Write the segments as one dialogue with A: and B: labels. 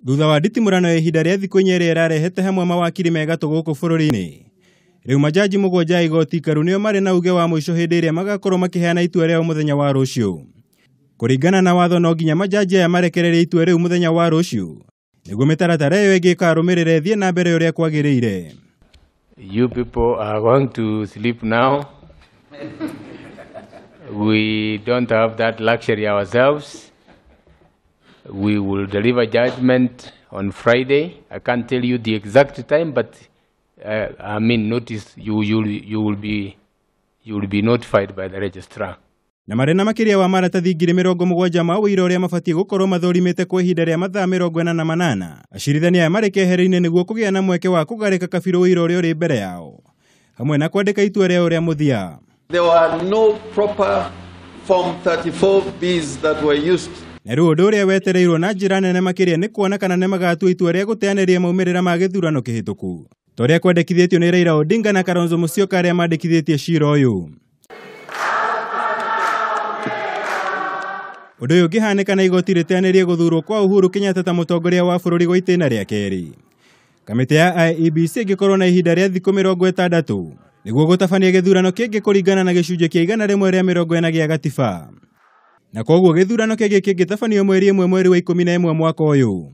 A: Thutha wa nditimũrano ya ihinda rĩa thikũ 4 ĩrĩa ĩrarehete hamwe mawakiri me gatũ gũkũ bũrũri-inĩ. Rĩu majaji 7 a igoti ikaru nĩo marĩ na uge wa mũico hĩndĩ ĩrĩa magakorwo makĩheana itua rĩao mũthenya wa rũciũ. Kũringana na watho no nginya majaji aya marekererie itua rĩu mũthenya wa rũciũ nĩguo mĩtaratara ĩyo ĩngĩ ĩkarũmĩrĩra ĩthiĩ na mbere ũrĩa kwagĩrĩire.
B: You people are going to sleep now. We don't have that luxury ourselves. We will deliver judgment on Friday. I can't tell you the exact time, but I mean, notice you will be notified by the registrar.
A: Na marĩ na makĩria wa maratathi 70,000 ma ũira ũrĩa mabatiĩ gũkorwo mathũrimĩte kwa ihinda rĩa mathaa 48. Acirithania aya marĩ keheri-inĩ nĩguo kũgĩa na mweke wa kũgarĩka kabirũ ũira ũrĩa ũrĩ mbere yao hamwe na kwandĩka itua rĩao rĩa mũthia.
C: There were no proper Form 34Bs that were used.
A: Na rĩu ũndũ ũrĩa wetereirwo na njĩra nene makĩria nĩ kuona kana nĩ magatua itua rĩa gũteanĩria maumĩrĩra ma gĩthurano kĩhĩtũku ta ũrĩa kwendekithĩtio nĩ Raila Odinga na Kalonzo Musyoka arĩa mandĩkithĩtie cira ũyũ. Ũndũ ũyũ ũngĩhanĩka na igoti rĩteanĩrie gũthurwo kwa Uhuru Kenyatta ta mũtongoria wa bũrũri gwa itĩna rĩa kerĩ. Kamĩtĩ ya IEBC ĩngĩkorwo na ihinda rĩa thikũ 60 nĩguo gũtabania gĩthurano kĩngĩ kũringana na gĩcunjĩ kĩa 140 gĩa gatiba. Na koguo gĩthurano kĩngĩ kĩngĩtabanio mweri 1 mweri wa 11 mwaka ũyũ.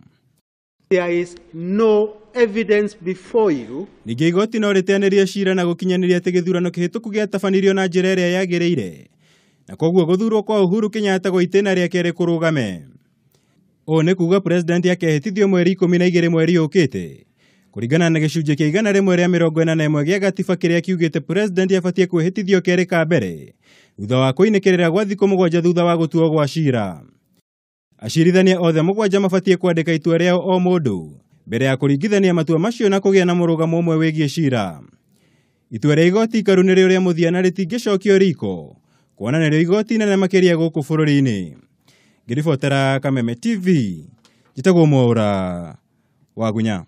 D: There is no evidence before you.
A: Ningĩ igoti no rĩteanĩrie cira na gũkinyanĩria atĩ gĩthurano kĩhĩtũku gĩatabanirio na njĩra ĩrĩa yagĩrĩire. Na koguo gũthurwo kwa Uhuru Kenyatta gwa itĩna rĩa kerĩ kũrũgame. Ũũ nĩ kuga president akehĩtithio mweri 12 mweri ũkĩte kũringana na gĩcunjĩ kĩa 141 gĩa gatiba kĩrĩa kiugĩte president abatiĩ kwĩhĩtithio kerĩ ka mbere thutha wa kũinĩkĩrĩra gwa thikũ 7 thutha wa gũtuo gwa cira. Acirithania othe 7 mabatiĩ kwandĩka itua rĩao o mũndũ mbere ya kũringithania matua macio na kũgĩa na mũrũgamo ũmwe wĩgiĩ cira. Itua rĩa igoti ikaru nĩrĩo rĩa mũthia na rĩtingĩcokio riko kuona nĩrĩo igoti inene makĩria gũkũ bũrũri-inĩ. Ngĩribotera Kameme TV, njĩtagwo Mwaũra wa Gunya.